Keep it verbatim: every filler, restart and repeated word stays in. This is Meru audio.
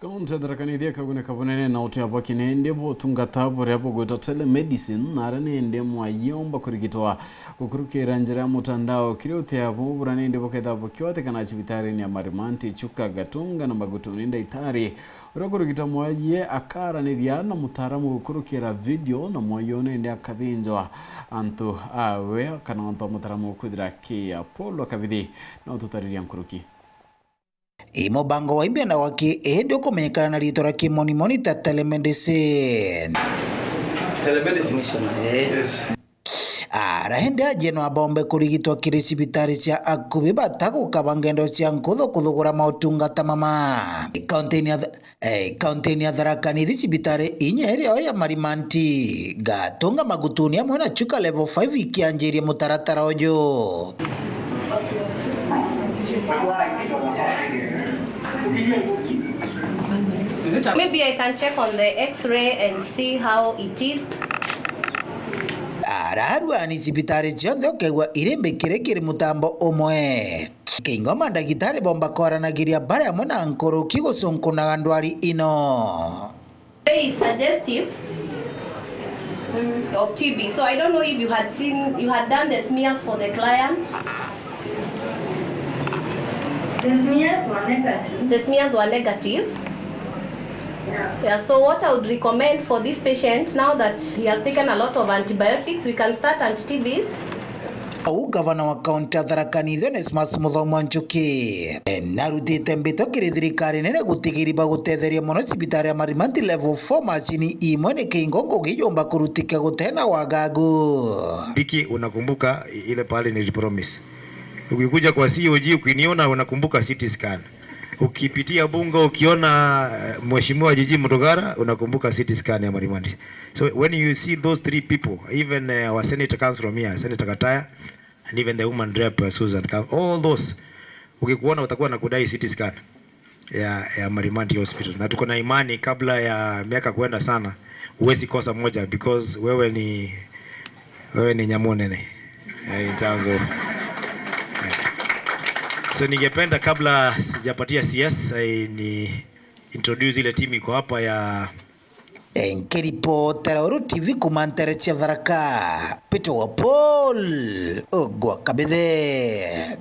Kaunti ya Tharaka Nithi ikaguneka bunene na utia bwa kinindi bwa utungata buria bugwitwa telemedicine, na aria nindi mwayomba kurigitwa gukurukira njira ya mutandao. Kiria utia bu buria nindi bukethirwa bukiwatikana cibitarini ya Marimanti, Chuka, Gatunga na Magutuni, ndaitari uria ukurigita mwaye akaraniria na mutaaramu gukurukira video, na mwaye uu nindi akathinjwa antu awe kana antu a mutaaramu kwithira ki Apollo Kabithi na ututariria nkuruki. I mubango wa imbia na waki indi ukumenyekana na riitwa ria kimonimoni ta telemedicine. Telemedicine. Yes. Ara indi aje no abombe kurigitwa kiri cibitari cia akubi bata gukaba ngendo cia nkuthu kuthugura mautungata mama. Kaunti-ini ya Th-, eh, kaunti-ini ya Tharaka Nithi cibitari inya irio ya Marimanti, Gatunga, Magutuni amwe na Chuka level five ikianjirie mutaratara uju. Maybe I can check on the X-ray and see how it is. Araruani cibitari cionthe ukegwa iri mbikire kiri mutambo umwe. Kiingo mandagitari bomba kwaranagiria bari amwe na nkuruki gucunkunaga ndwari ino. Is suggestive, mm, of T B. So I don't know if you had seen, you had done the smears for the client. The smears were negative. The smears were negative. Yeah. Yeah, so what I would recommend for this patient, now that he has taken a lot of antibiotics, we can start anti-T Bs. Au gavana wa kaunti ya Tharaka Nithi Onesmus Muthomi wa Njuki narutite mbito kiri thirikari nene gutigiri bagutetheria mono cibitari ya Marimanti level four macini imwe ni kiingo ngugi yumba kurutika gutena wagagu. Biki, unakumbuka ile pahali nilipromise? Ukikuja kwa C O G ukiniona unakumbuka C T scan. Ukipitia Bunga ukiona, eh, Mheshimiwa Jiji Mutugara unakumbuka C T scan ya Marimanti. So when you see those three people, even, eh, our senator comes from here, Senator Kataya, and even the woman rep, uh, Susan Kam-, all those, ukikuona utakuwa na kudai C T scan ya, ya Marimanti Hospital. Na tuko na imani kabla ya miaka kuenda sana, huwezi kosa moja because wewe ni, wewe ni nyamu nene, eh, in terms of, eh. So ningependa kabla sijapatia C S, eh, ni introduce ile timu iko hapa ya Nkiripotera Uru T V kuma ntere cia Tharaka, Peter wa Paul, Ogwa Kabithe.